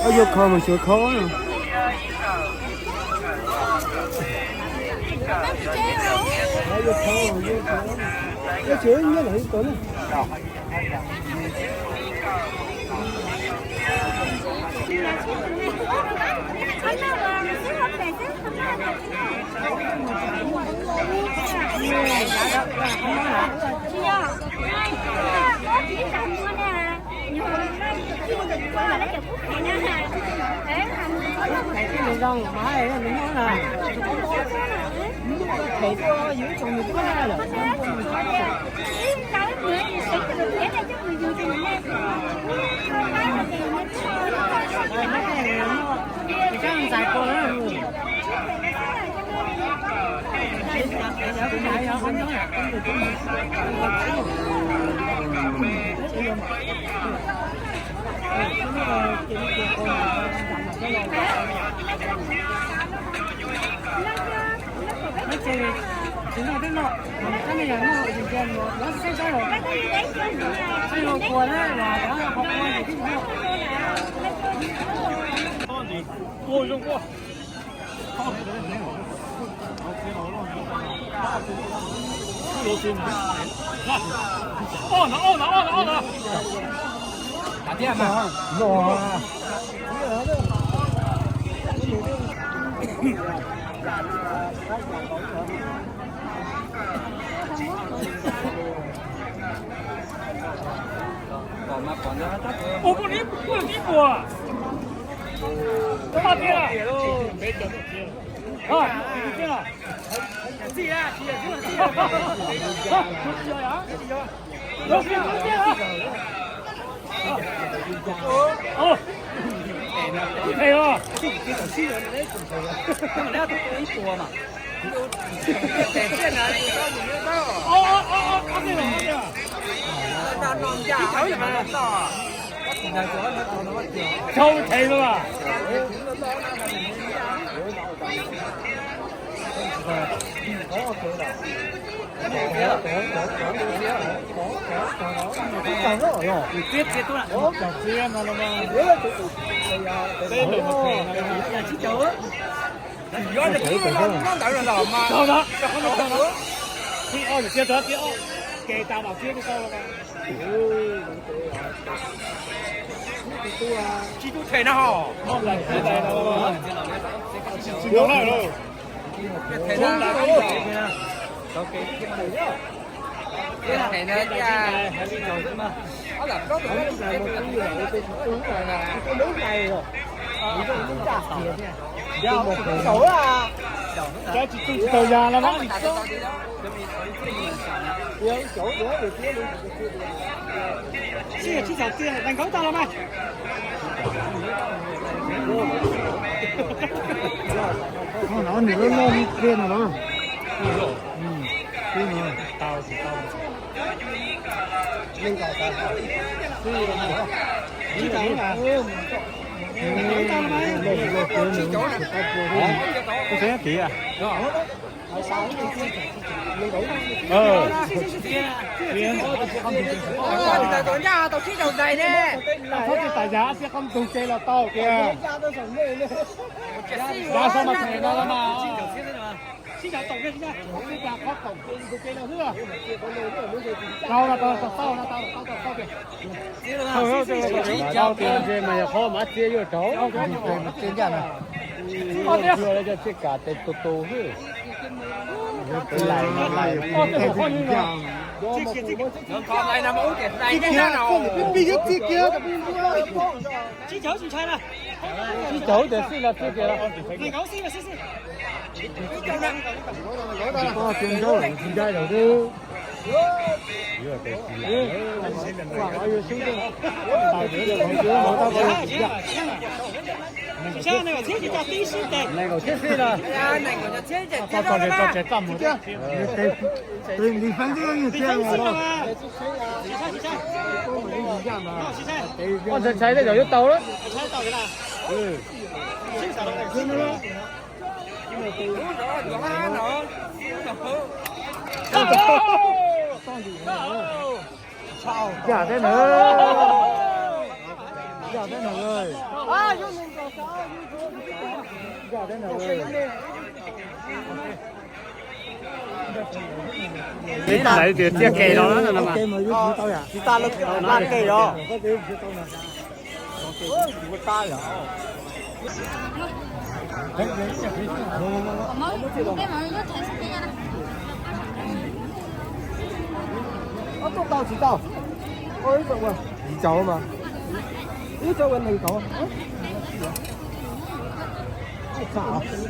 Ov, yuav kho mas xyov kho. Ua poj niam, poj niam puas? Poj niam. Sau them lawm. Sau na, sau na, sau na. Tib ob, tib ob, tib ob. Ke tas mam tib tau. Tsis tub them na ho. Tsis tau yas los mas. Sib yam tsis txaus tiag, nees nkaum tag los mas. Nws loj loj li no los. Tsis tau. Kuv xav tias tau tsis tas yas, tsis qab tus ces los tau tias. Yas so mas tseem no los mas. Tau no tau tau tau tau tau tias. Tau tias mas yog qhov mas txiaj yuav rau. Txiaj kam tes tus tus xwb. Tsis cauv tias xij los txiaj kiag. Li feeb xwb, ua ntshai ntshai tej zaum yuav tau lawm. Yam teb na, yam teb na, yam teb na. Tsis tas tias txiaj ke los no mas. Tsis tas lawv laj ke os. Ob tuaj tau tsis tau. Ib txog ua, ib txog ua nees nkaum. Txham, txham,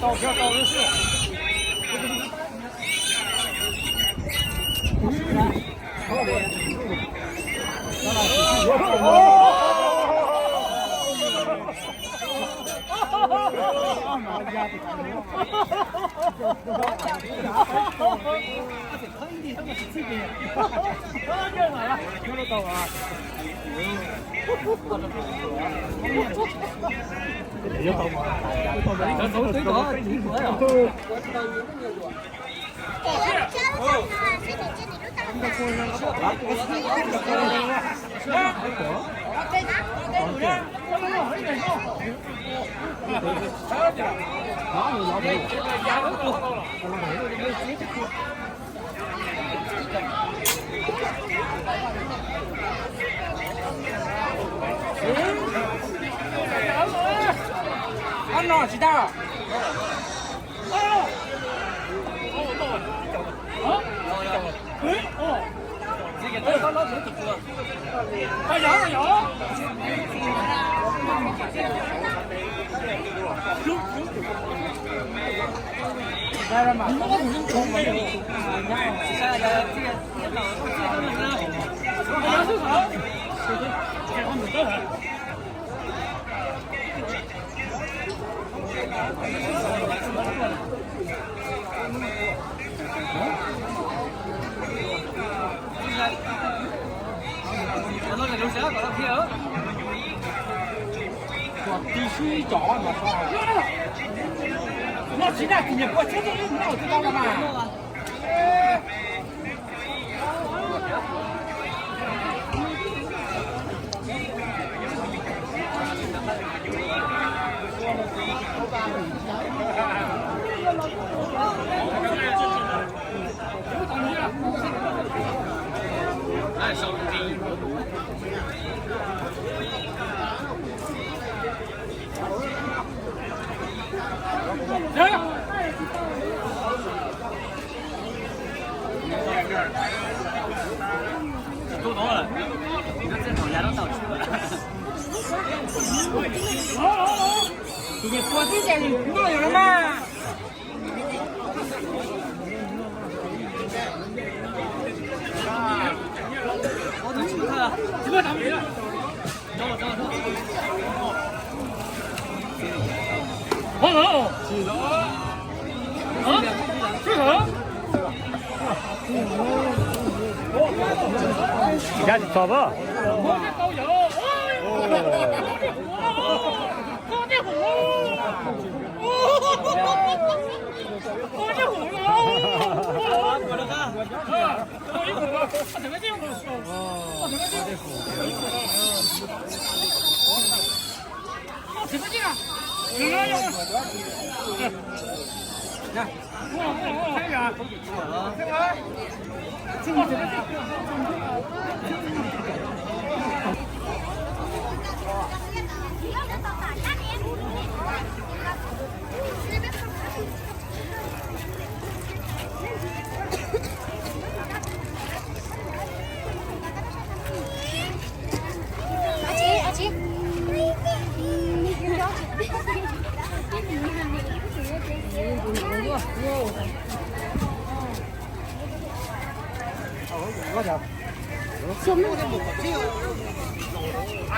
tau, tau, tau. Ob no tsis tau. Ces nws pua twb ces nws noj yus no mas. Yaj tsis txog pab.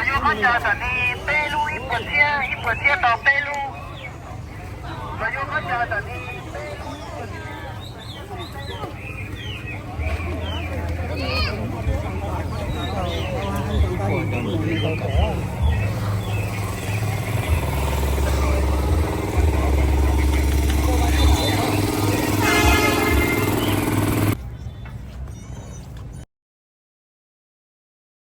Yog qhov chaw tam sim peb lub ib puas txhiab, ib puas txhiab tau peb lub. Mas yog qhov chaw tam sim peb lub ib puas txhiab.